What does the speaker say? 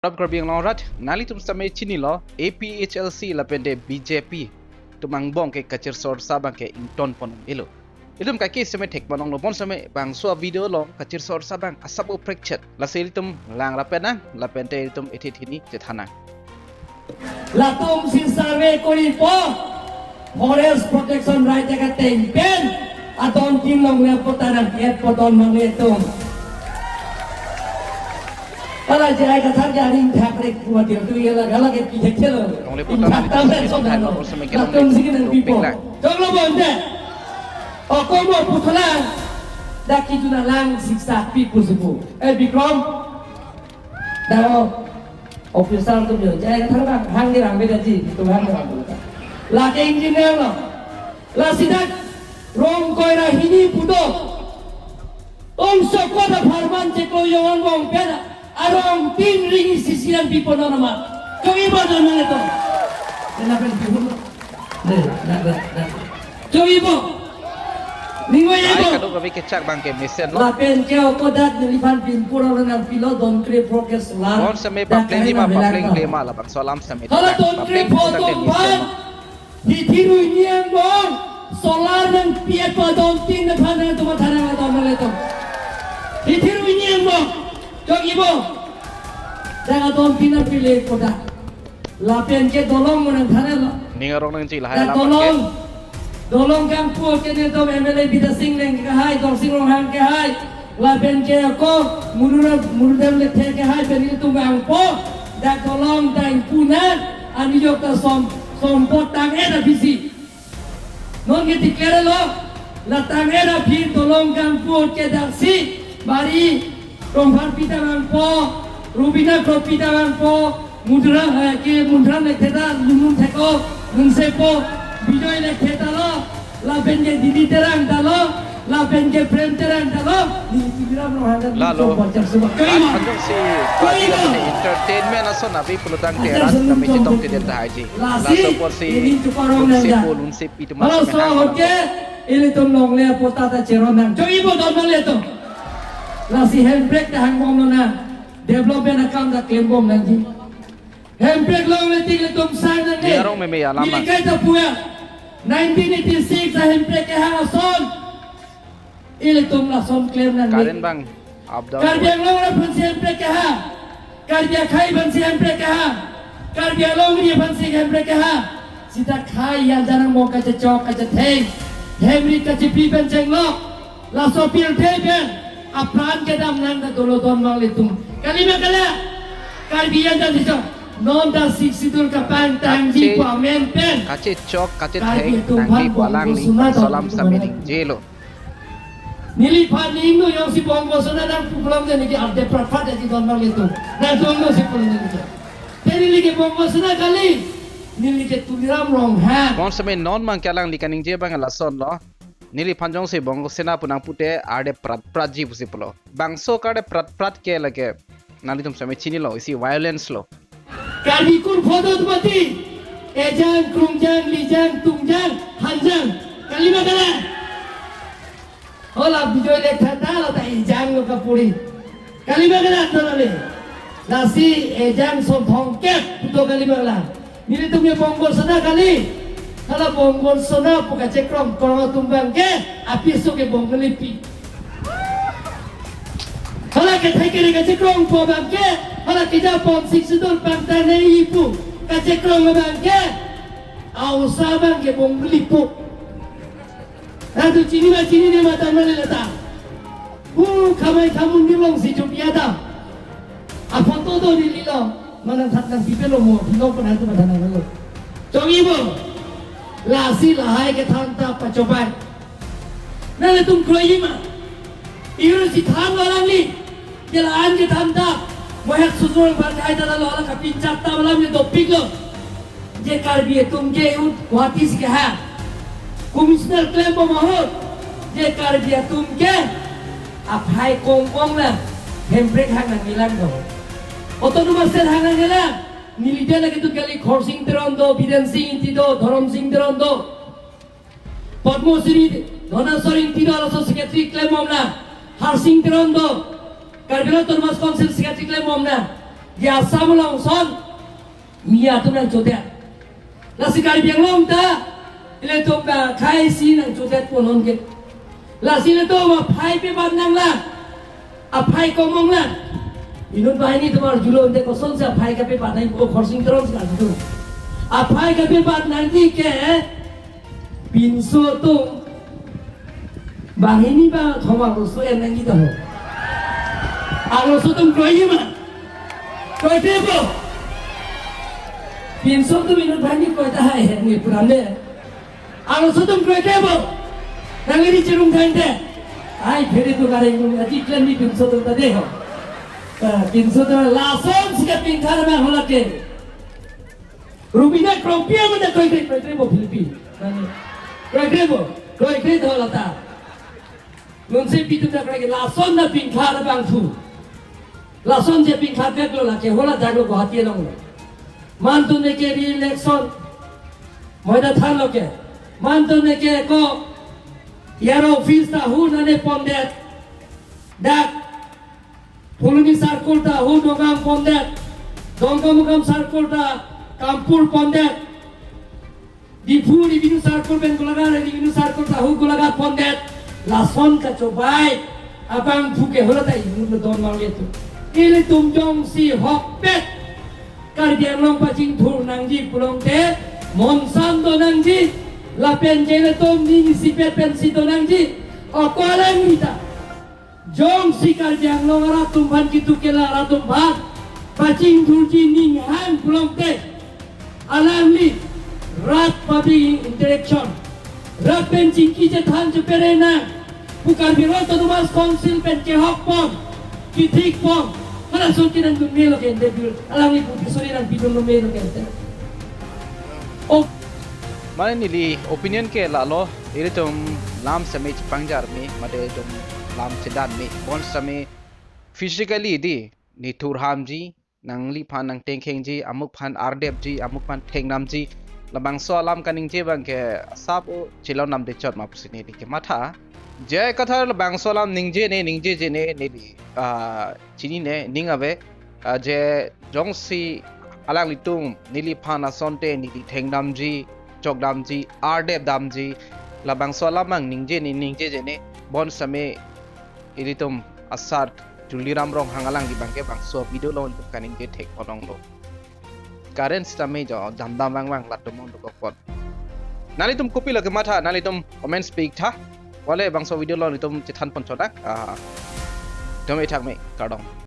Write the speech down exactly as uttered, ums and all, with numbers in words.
Rap Karbi Anglong arat, nanglitum sitame chinilo, A P H L C lapente B J P atum angbong ke kachirsor sa abang ke ingtonpon elo. Ilitum kaike sitame thek panong lo, bonsitame bangso video along kachirsor sa abang asap uprekthe. Lasi ilitum lang rapet nang, lapente ilitum ethe thini chethan nang. Latum si survey koripo, Forest Protection Right Act ateng pen adon tin longle apatta nang et po don mangle atum. Hala jai kathar jaring thak rek kuat dia tu ia lagi lagi kita kira. Longle apatta nang itu sih, kita lo, bonsitame kita latum sih nang pipo. Dopik lang. Jonglo bonte. Okomo puthulang. Dak kijuna lang siksa pi pusupu. Eh, Bikram. Dao officer atum jo, jai kathar bang, hang dirang beda ji, itu hang dirang beda. Lake engineer lo. Lasi dak rong koira hini pudo. Ong sokot apharman cheklo yongan bong pena. Arong tin ring isi siang pipo nama. Kami badan mana to? Kenapa pipo? Deh, dah, dah, dah. Choipo. Ningoi. Ai ipo. Kadokave kechak abang ke mesenlo. Lapen ke oko dak neliphan pinpur aron nangpilo, don kre forecast la. Bonsitame dak papleng karena lima, papleng belang lima, labangso alam sitame. Hala dak don kre papleng forecast dak ke la. Mesenlo. Hithi rui niang bong. Solar nangpi et po adon tin aphan nangtum than nang adon nang letum. Hithi rui niang bong. Choipo. Dak adon tin nangpile kodak. Lapen ke dolong mo nangthan lo. Ning arong nangji lahai. Dak alam dolong. Ke. Dolong kangpu ke netum M L A Bidya Sing Engleng kehai, Dorsing Ronghang kehai. Lapen ke ako Murura Murudem Lekthe kehai pen ilitum bangpo. Dak dolong dang puna ani jok ta som sompot tang-et aphi si. Non ke declare lo, la tang-et aphi dolong kangpu ke daksi, bari, Rongphar pita bangpo, Rubina Kro pita bangpo, Mudra, eh, ke Mudra Lekthe ta, Lunun Theko, Nunsepo, Bijoy Lekthe ta lo, lapen ke Didi Terang ta lo, lapen ke Prem Terang ta lo, di Tuliram Ronghang. Lalo. Chom bocor semua. Koi mo? Lason si, koi mo? Entertainment ason abi pulotangte arat kami chetong tiden tahai ji. Lasi, laso apor si, ini cukup orang nunda. Lunsepo, Lunsepi atum. Halo, so, oke. Ilitum longle apatta ta cheron nang. Choipo don mangle atum. Lasi hemprek ta hangbom lonang. Development akam ta klembom nangji. Hemprek longle tik ilitum sang nangne. Dia rong meme ya lama. Neli kaita puya. Nineteen eighty-six ahemprek kehang ason. Ilitum lason klem nang. Karen bang, up down. Karbi Anglong aphansi hemprek kehang. Karbi akhei aphansi hemprek kehang. Karbi alongri aphansi hemprek kehang. Sita khei yan janang mo kachechok kachetheng. Hemri kachepi pen chenglok. Laso pirthe pen apran kedam nang ta dolo don mangle atum. Kali ma kala? Karbi yan jan chechok. Non ta Sixth Schedule kapangtangji pu amen pen. Kache-, kachechok, kachetheng, Karbi atum nangli aphan pulang bongso li sona ta salam dun samini manang. Jelo. Neliphan ning no jongsi bongso sona nangpu pulang jani ke arde pratprat aji don mangle atum. Nangtum no si pulang jani ke. Te neli ke bongso sona kali. Neli ke Tuliram Ronghang. Bonsitame non abang ke alangli kaningje abang lason lo. Neliphan jongsi bongso sona pu nangpute arde pratpratji pusi pulo. Bangso ke arde pratprat ke lake. Nanglitum sitame chinilo, isi violence lo. Karbi kur photo tu mati. Ejang, krungjang, lijang, tungjang, hanjang. Kali ma kala? Hola Bijoy Lekthe ta lo ta ejang lo kapuri. Kali ma kala to le. Lasi ejang som thongkep puto kali ma kala. Nelitum ke bongso sona kali. Hala bongso sona pu kachekrong krong atum abang ke apiso ke Bongali pi. Hala kethek kere kachekrong pu abang ke, hala kejapon Sixth Schedule pangtang nangji pu kachekrong abang ke, a-osa abang ke Bongali pu. Atu chini ma chinine ma tanglo le lata. Hu Kamakhya mondir alongsi chupia ta. A photo do neli lo. Manang that nangpipe lo mo, lo pernah itu pada nang lo. Choipo. Lasi lahai kethan ta pachopai. Nanglitum kroiji ma. Iru si than lo alangli. Jelan kethan ta. Mohet susur bangkai ta lo, ala kapinchak ta malam ni dopik lo. Je Karbi atum ke ut Guwahati si kehang. Commissioner klembom ahut. Je Karbi atum ke aphai kongkong na hemprek hang nangkelang do. Autonomous State hang nangkelang. Neli dia lagi tu kali Khorsing Teron do, Biren Singh Ingti do, Dhorom Singh Teron do. Padma Shri Dhaneshwar Ingti do, laso secretary klembom na. Harsing Teron do. Karbi Anglong Autonomous Council secretary klembom na. Di Assam along ason mi atum nangchodet. Lasi Karbi Anglong ta ilitum bang akhai si nangchodet ponlong ke. Lasi ilitum aphai pebat nanglang, aphai komong lang. Inut banghini atum arjulo, ante kosonsi aphai kapebat nangji, o Khorsing Teron si karjulo. Aphai kapebat nangji ke pinso atum banghini bang thom arloso en nangji ta ho. Arloso atum kroiji ma? Kroikre bo? Pinso atum inut banghini kroi tahai he, nge puram de. Arloso atum kroikre bo? Nangli ri chirung tangte. Ai, phere tu kareng nung aji klemji pinso atum ta de ho. Eh, pinso atum lasonsi kapinkha abang hala ke. Rubina Krongpi amat kroikre, kroikre bo Philippine. Kroikre bo, kroikre do lata. Nonsi pitu ta kroikre, lason ta pinkha abangphu. Lasonsi pinkhaveklo lake, hala daklo Guwahati along lo. Mantu neke re-election. Moi ta thanlo ke. Mantu neke ko, yar office ta hu nane pondet. Dak Phuloni circle ta hu Dogang pondet, Dongkamukam circle ta Kampur pondet, Diphu revenue circle pen Golaghat revenue circle ta hu Golaghat pondet, lason kachobei abangphu ke hala ta inut lo don mang letu. Ilitum jongsi hokpet Karbi Anglong pachingthur nangji pulote, monsan do nangji, lapen ke ilitum ning isipet pensi do nangji, o ko alangli ta jongsi Karbi Anglong arat atum aphan, kitu kela arat atum aphan pachingthurji ning hang pulote, alangli rat public interaction, rat pen chingki chethan chepere nang pu Karbi Anglong Autonomous Council pen kehok pon, kithik pon, hala ason ke nangdun melo ke ante bil, alangli pu pisuri nangpidun melo ke ante. O. Mane neli opinion ke lalo, ilitum lam sitame chepangjar me, mate ilitum lam chedan me, bonsitame physically di, nithur hamji, nangliphan nangtengkhengji, amukphan ardepji, amukphan thengdamji, labangso alam kaningje abang ke asap o chilon namde chot ma pusi neli kematha. J I Kathar labangso alam ningje ne, ningjeje ne, neli, ah, chinine, ning ave, ah, je jongsi alanglitum neliphan asonte neli thengdamji, chokdamji, ardepdamji, labangso alam abang ningje ne, ningjeje ne, bonsitame ilitum asar Tuliram Ronghang alangli abang ke bangso video along ilitum kaningje thek ponlonglo. Current sitame jo damdam vangvang latum ong dokok pon. Nanglitum kopilo kematha, nanglitum comments pi-iktha. Wale bangso video along ilitum chethan pon chot nang. Ah. Tum ithak me, kardom.